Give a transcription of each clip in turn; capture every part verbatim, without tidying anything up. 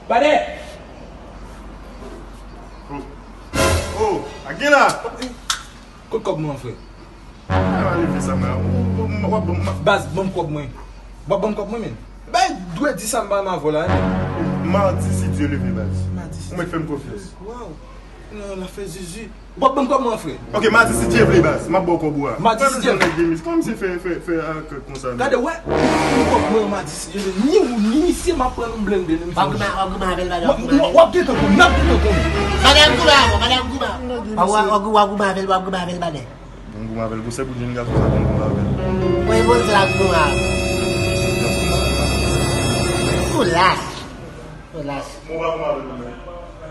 Badè! Oh, oh, a gen la! Kot kòb mwen an, frè? A, leve sa, man. Ou, ou, ou, w ap ban m, ma- Baz, ban m kòb mwen. W ap ban m kòb mwen, men. Bay dwe di sa m pa renmen avè w la, men. Madi, si Dye leve, baz. Madi, si Ou mèt fè m konfyans. Waw. Non, l ap fè zizi. W ap ban m kòb mwen, frè. Ok, madi, si Dye vle, baz. M ap ba w kòb ou a. Madi, si Dye vle. Kòm se fè, fè, fè ak konsa, non. Gade, wè, ou ban m kòb mwen, madi, si Dye vle. Ni ou, ni misye, m ap pran nou blende, nou fè. W ap goumen, w ap goumen avè l, badè, w ap goumen avè l. W ap gentan konn, n ap gentan konn. Badè, w ap goumen avè l, w ap goumen avè l. W ap, w ap, w ap goumen avè l, w ap goumen avè l, badè. Bon goumen avè l, gwosè bout jenn gason sa bon goumen avè l. Mwen bon se la goumen avè l. Ou lach. Ou lach. Bon pa goumen avè l non, men.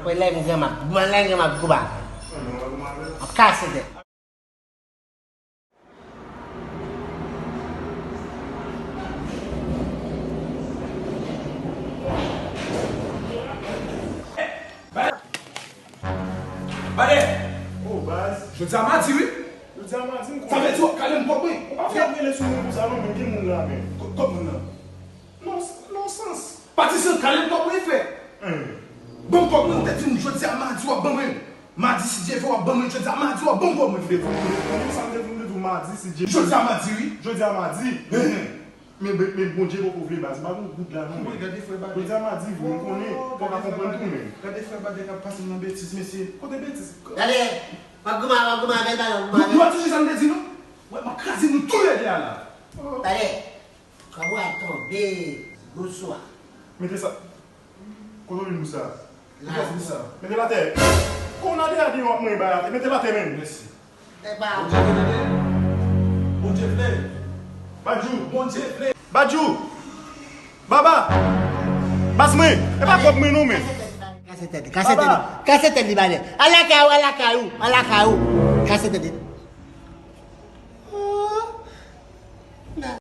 Mwen lè m gen m ap, mwen lè m gen m ap goumen avè l. Mwen pa goumen avè l. M ap kase tèt. Badè! Oh, baz. Jodi a madi, wi. Jodi a madi, m konnen. Sa vle di w ap kale m kòb mwen? Ou pa fè ap rele sou mwen konsa non, men gen moun la, men. Kò-, kòb moun nan? Non, non sans. Pati san kale m kòb mwen, frè. Ban m kòb mwen, ou te di m jodi a madi w ap ban mwen. Madi, si Dye vle, w ap ban mwen jodi a madi, w ap ban m kòb mwen, frè. Ou te di m, ou te di m sa, m te di w madi, si Dye vle. Jodi a madi, wi. Jodi a madi. Men, men Bondye poko vle, baz, m pa gon goud la non, men. Gade frè Badè. Jodi a madi vre, m konnen, ou pa ka konprann tou, men. Gade frè Badè k ap pase m nan betiz, mesye. Kote betiz? Gade, w ap goumen, w ap goumen avè l, Badè, w ap goumen avè l. Nou ap sonje sa m te di nou? Wè, m ap kraze nou toulède a la. Badè, kòb ou a tonbe. Bonswa. Mete sa. Kote w jwenn bous sa? La. Mete l atè. Kon w nan de a di w ap mwen bay atè. Mete l atè menm. Mèsi. Bondye vle, tande. Bondye vle. Badjou. Bondye vle. Badjou. Baba. Baz mwen. E pa kòb mwen non, men. Kase tèt li, kase tèt li, kase tèt li, Badè. Al lakay ou, al lakay ou, al lakay ou. Kase tèt li.